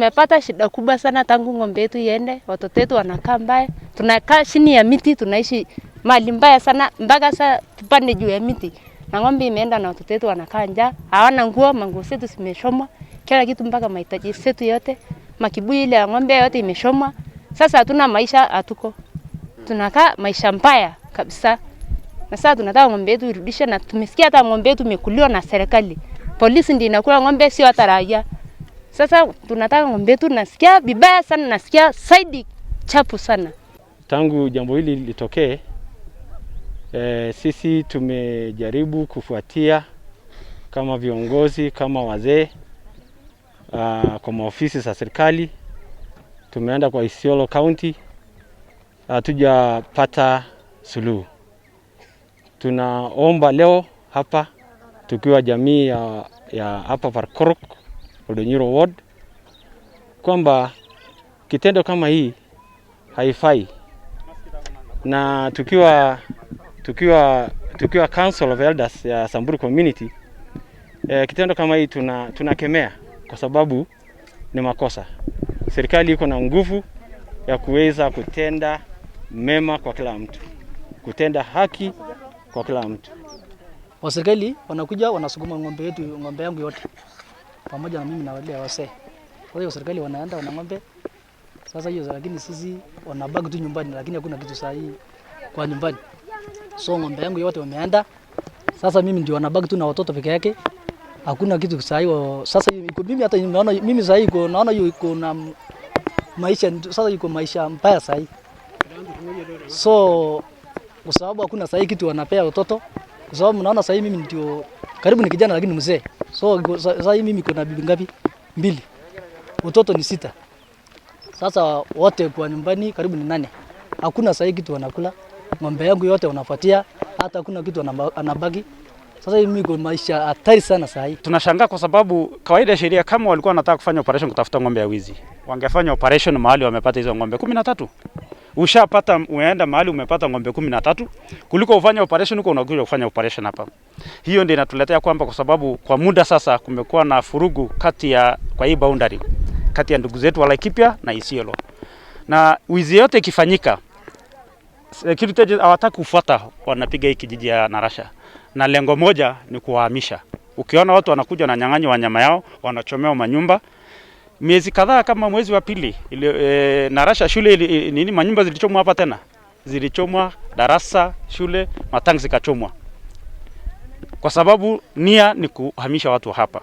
Tumepata shida kubwa sana tangu ng'ombe yetu iende, watoto wetu wanakaa mbaya, tunakaa chini ya miti, tunaishi mali mbaya sana mpaka sasa tupande juu ya miti, na ng'ombe imeenda na watoto wetu wanakaa njaa, hawana nguo, manguo zetu zimechomwa, kila kitu, mpaka mahitaji zetu yote, makibuyu ile ya ng'ombe yote imechomwa. Sasa hatuna maisha, hatuko tunakaa maisha mbaya kabisa, na sasa tunataka ng'ombe yetu irudishe, na tumesikia hata ng'ombe yetu imekuliwa na serikali, polisi ndio inakula ng'ombe, sio hata raia. Sasa tunataka ng'ombe yetu, nasikia vibaya sana, nasikia zaidi chafu sana. Tangu jambo hili litokee, sisi tumejaribu kufuatia kama viongozi, kama wazee, kwa maofisi za serikali. Tumeenda kwa Isiolo County, hatujapata suluhu. Tunaomba leo hapa tukiwa jamii ya hapa Parkorok, Oldonyiro Ward, kwamba kitendo kama hii haifai, na tukiwa Council of Elders ya Samburu Community, kitendo kama hii tunakemea kwa sababu ni makosa. Serikali iko na nguvu ya kuweza kutenda mema kwa kila mtu, kutenda haki kwa kila mtu. Wa serikali wanakuja wanasukuma ng'ombe yetu, ng'ombe yangu yote pamoja na mimi na wale wasee. Kwa hiyo serikali wanaenda wana ng'ombe sasa hiyo, lakini sisi wanabaki tu nyumbani, lakini hakuna kitu saa hii kwa nyumbani. So ng'ombe yangu yote wameenda, sasa mimi ndio wanabaki tu na watoto peke yake, hakuna kitu saa hii. Sasa iko mimi hata nimeona mimi saa hii iko naona hiyo iko na maisha sasa, iko maisha mbaya saa hii. So kwa sababu hakuna saa hii kitu wanapea watoto, kwa sababu naona saa hii mimi ndio karibu ni kijana lakini mzee. So saa hii mimi kuna bibi ngapi? Mbili, watoto ni sita. Sasa wote kwa nyumbani karibu ni nane. Hakuna saa hii kitu wanakula, ng'ombe yangu yote wanafuatia, hata hakuna kitu anabaki. Sasa hii mimi iko maisha hatari sana saa hii. Tunashangaa kwa sababu kawaida ya sheria, kama walikuwa wanataka kufanya operation kutafuta ng'ombe ya wizi, wangefanya operation mahali wamepata hizo ng'ombe 13. Ushapata, umeenda mahali umepata ng'ombe 13 kuliko ufanye operation huko unakuja kufanya operation hapa. Hiyo ndio inatuletea kwamba kwa sababu kwa muda sasa kumekuwa na furugu kati ya kwa hii boundary kati ya ndugu zetu wa Laikipia na Isiolo, na wizi yote ikifanyika, security agents hawataki kufuata, wanapiga hii kijiji ya Narasha na lengo moja ni kuwahamisha. Ukiona watu wanakuja wananyang'anywa wanyama yao, wanachomewa manyumba. Miezi kadhaa kama mwezi wa pili ile, Narasha shule ili, nini manyumba zilichomwa hapa tena, zilichomwa darasa, shule, matangi zikachomwa, kwa sababu nia ni kuhamisha watu hapa.